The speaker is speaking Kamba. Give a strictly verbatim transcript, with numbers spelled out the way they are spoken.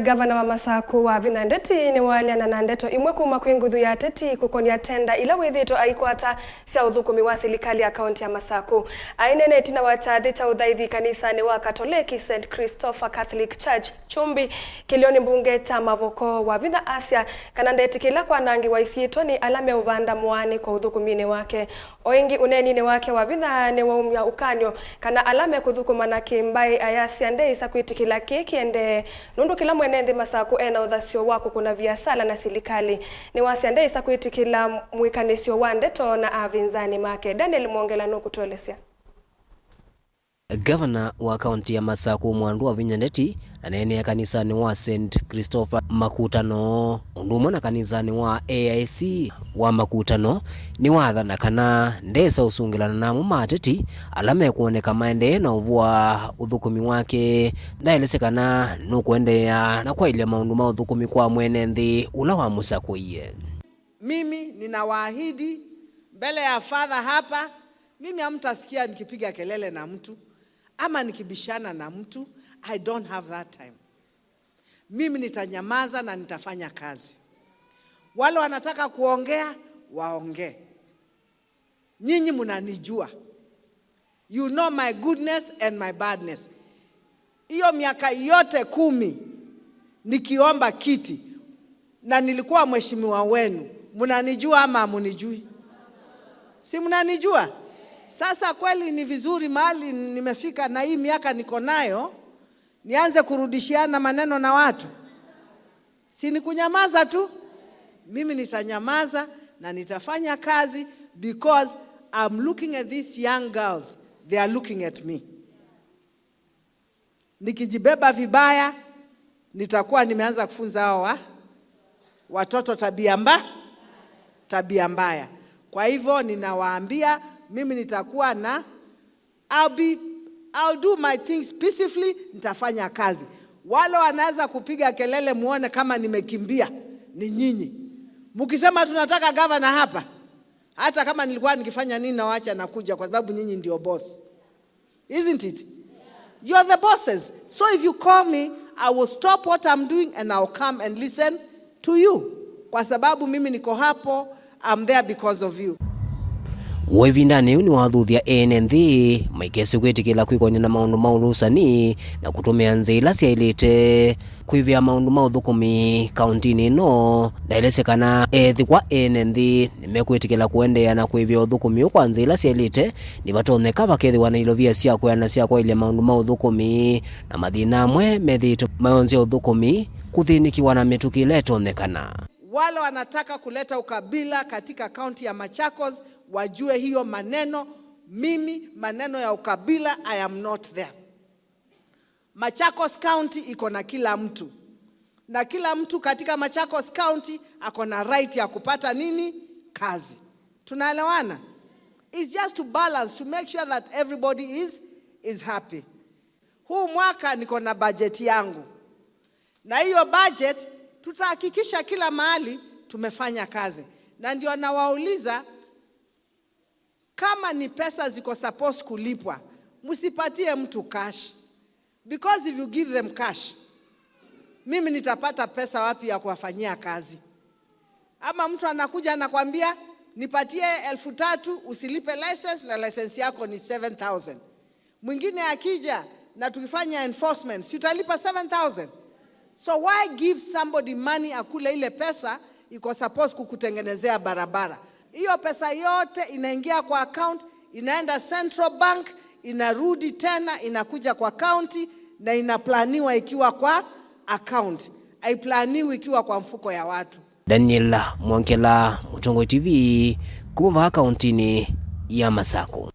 Ngavana wa Masaku Wavinya Ndeti nĩwaalyana na ndeto imwe kuma kwĩ nguthu ya ateti kũkonya tenda ila wĩthĩĩtwe aikwata sya ũthũkũmi wa silikalĩ ya kaunti ya Masaku. Aineena ĩtina wa kyathĩ kya ũthaithi kanisanĩ wa Katoleki Saint Christopher Catholic Church, Kyumbi, kĩlĩonĩ mbunge kya Mavoko, Wavinya asya kana ndetĩkĩla kwanangĩwa isyĩtwa nĩ ala meũvanda mũaanĩko ũthũkũminĩ wake. O ĩngĩ, ũneeninĩ wake, Wavinya nĩwaumya ũkany'o kana ala mekũthũkũma na kĩ-mbaĩ ayasya ndeĩsa kwĩtĩkĩla kĩĩ kĩendee, nũndũ kĩla mwene nthĩ Masaku ena ũthasyo wa kũkũna viasala na silikalĩ. Nĩwasya ndeĩsa kwĩtĩkĩla mwĩkanĩsyo wa ndeto na avĩnzani make. Daniel Mwongela nũkũtũelesya. Ngavana wa kaunti ya Masaku Mwandu Wavinya Ndeti aneenea kanisanĩ wa Saint Christopher Makutano, ũndũ ũmwe na kanisanĩ wa A I C wa Makutano, nĩwathana kana ndesa ũsungĩlana na amwe ma ateti ala mekwoneka maendee na ũvũa ũthũkũmi wake. Ndaelesya kana nũkũendeea na kwaĩlya maũndũ ma ũthũkũmi kwa mwene nthĩ ũla wamũsakũie. Mimi ninawaahidi mbele ya Father hapa, mimi hamtasikia nikipiga kelele na mtu ama nikibishana na mtu. I don't have that time. Mimi nitanyamaza na nitafanya kazi. Wale wanataka kuongea, waongee. Nyinyi mnanijua. You know my goodness and my badness. Hiyo miaka yote kumi nikiomba kiti na nilikuwa mheshimiwa wenu, mnanijua ama hamunijui? Si mnanijua? Sasa kweli ni vizuri mahali nimefika na hii miaka niko nayo, nianze kurudishiana maneno na watu? Si ni kunyamaza tu? Mimi nitanyamaza na nitafanya kazi because I'm looking at these young girls. They are looking at me. Nikijibeba vibaya, nitakuwa nimeanza kufunza hao wa-, watoto tabia mba-, tabia mbaya. Kwa hivyo ninawaambia, mimi nitakuwa na I'll be, I'll do my things peacefully, nitafanya kazi. Wale wanaweza kupiga kelele muone kama nimekimbia ni nyinyi. Mkisema tunataka gavana hapa, hata kama nilikuwa nikifanya nini, nawacha nakuja kwa sababu nyinyi ndio boss. Isn't it? You're the bosses. So if you call me, I will stop what I'm doing and I'll come and listen to you. Kwa sababu mimi niko hapo, I'm there because of you. Wĩ ĩvindanĩ yĩu nĩwathuthya ene nthĩ maikese kwĩtĩkĩla kwĩkony'a na maũndũ ma ũlũsani na kũtũmĩa nzĩa ila syaĩlĩte kwĩvĩa maũndũ ma ũthũkũmi kauntinĩ ĩno. Ndaelesya kana ethĩwa ene nthĩ nĩmekwĩtĩkĩla kũendeea na kwĩvĩa ũthũkũmi ũũ kwa nzĩa ila syaĩlĩte, nĩvatonyeka vakethĩwa na ilovia sya kwĩana sya kwaĩlya maũndũ ma ũthũkũmi, na mathĩna amwe methĩĩtwe mayonzya ũthũkũmi kũthĩnĩkĩwa na mĩtũkĩ ĩla ĩtonyekana. Wale wanataka kuleta ukabila katika kaunti ya Machakos wajue hiyo maneno. Mimi, maneno ya ukabila, I am not there. Machakos County iko na kila mtu, na kila mtu katika Machakos County ako na right ya kupata nini? Kazi. Tunaelewana? It's just to balance, to make sure that everybody is, is happy. Huu mwaka niko na bajeti yangu, na hiyo budget tutahakikisha kila mahali tumefanya kazi, na ndio nawauliza, kama ni pesa ziko supposed kulipwa, msipatie mtu cash, because if you give them cash, mimi nitapata pesa wapi ya kuwafanyia kazi? Ama mtu anakuja anakwambia, nipatie elfu tatu, usilipe license na license yako ni seven thousand. Mwingine akija na tukifanya enforcement, si utalipa seven thousand? So why give somebody money akule ile pesa iko supposed kukutengenezea barabara? Hiyo pesa yote inaingia kwa account, inaenda Central Bank, inarudi tena, inakuja kwa county na inaplaniwa ikiwa kwa account. Haiplaniwi ikiwa kwa mfuko ya watu. Daniel Mwongela, Mũtongoi T V, kuma vaa kauntinĩ ya Masaku.